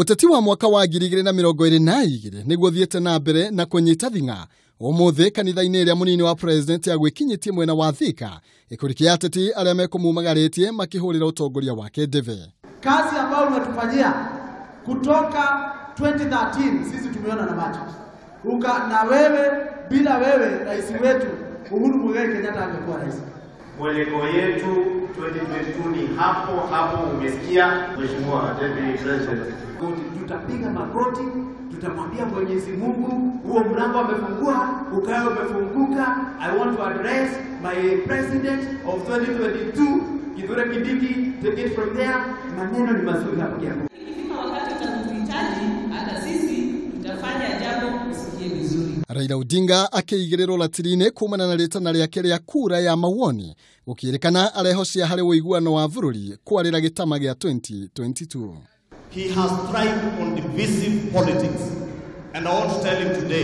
Uteti wa mwaka wa 2022 niguo thiete na mbere na kunyita thing'a umuthi kanitha-inĩ ĩrĩa mũnini wa president agwĩkinyĩtie mwena wa Thika gĩkundi kĩa ateti arĩa mekũmumagarĩtie makĩhũrĩra ũtongoria wake ndebe. Kazi ambayo umetufanyia kutoka 2013 sisi tumeona na macho. Uka na wewe, bila wewe rais wetu Uhuru Muigai Kenyatta angekuwa rais. Mwelekeo yetu 2022 ni hapo hapo, umesikia Mheshimiwa Deputy President. Tutapiga magoti, tutamwambia Mwenyezi Mungu, huo mlango amefungua, ukae umefunguka. I want to address my president of 2022, Kithure Kindiki, take it from there. Maneno ni mazuri hapo kiako. Ikifika wakati utatuhitaji, hata sisi tutafanya jambo usikie vizuri. Raila Odinga akĩigĩrĩrwo ratiri-inĩ kumana na rĩtana rĩake rĩa kura ya mawoni gũkĩrĩkana arehocia harĩ ũiguano wa bũrũri kwarĩra gĩtama gĩa 2022. He has thrived on divisive politics, and I want to tell him today,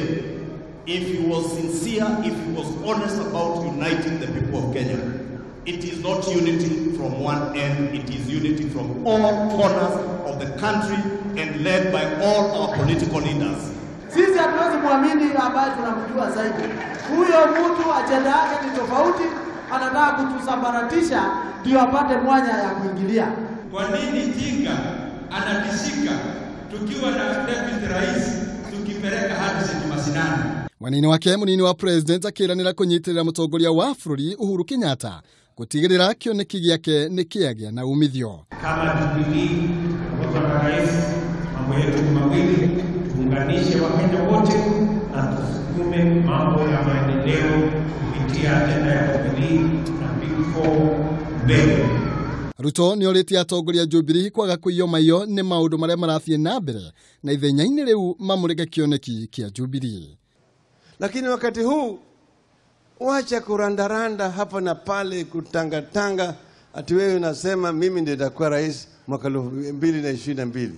if he was sincere, if he was honest about uniting the people of Kenya, it is not unity from one end, it is unity from all corners of the country and led by all our political leaders. Sisi hatuwezi muamini ambaye tunamjua zaidi. Huyo mtu ajenda yake ni tofauti, anataka kutusambaratisha ndio apate mwanya ya kuingilia. Kwa nini Tinga anatishika tukiwa na deputy rais tukipeleka hadi mashinani? Mwanini wake munini wa president akiranira kunyitirira mutongoria wa bũrũri Uhuru Kenyatta gutigirira kioneki giake ni kiagia na umithio. Kama Jubilee kwa rais, mambo yetu mawili, tuunganishe Wakenya wote na tusukume mambo ya maendeleo kupitia agenda ya Jubilee na Big Four mbele. Ruto nĩ orĩtie atongoria Jubilee kwaga kũiywo maiyo nĩ maũndũ marĩa marathiĩ na mbere na ithenya-inĩ rĩu mamũrĩke kĩoneki kĩa Jubilee. Lakini wakati huu wacha kurandaranda hapa na pale, kutangatanga ati wewe unasema mimi ndiye nitakuwa rais mwaka 2022.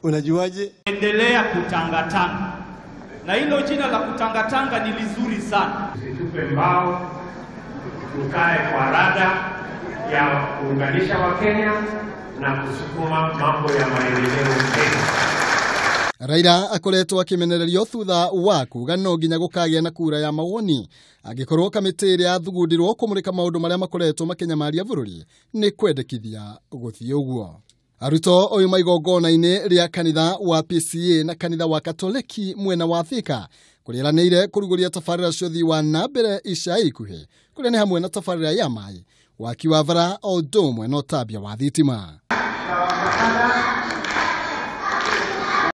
Unajuaje? Endelea kutangatanga. Na hilo jina la kutangatanga ni lizuri sana. Usitupe mbao, tukae kwa rada ya kuunganisha Wakenya na kusukuma mambo ya maendeleo Kenya. Raila akoretwo akimenererio thutha wa kuga no nginya gũkagĩa na kura ya mawoni angĩkorwo kamĩtĩ ĩrĩa yathugundirwo kũmũrĩka maũndũ marĩa makoretwo makĩnyamaria bũrũri nĩ kwendekithia gũthiĩ ũguo. Arutwo ũyũ maigongona-inĩ rĩa kanitha wa PCA na kanitha wa Katoleki mwena wa Thika kũrĩa eranĩire kũrugũria tabarĩra cia ũthii wa na mbere ica ikuhĩ kũrĩa nĩ hamwe na tabarĩra ya maĩ, waki wa bara o ũndũ ũmwe na ũtambia wa thitima.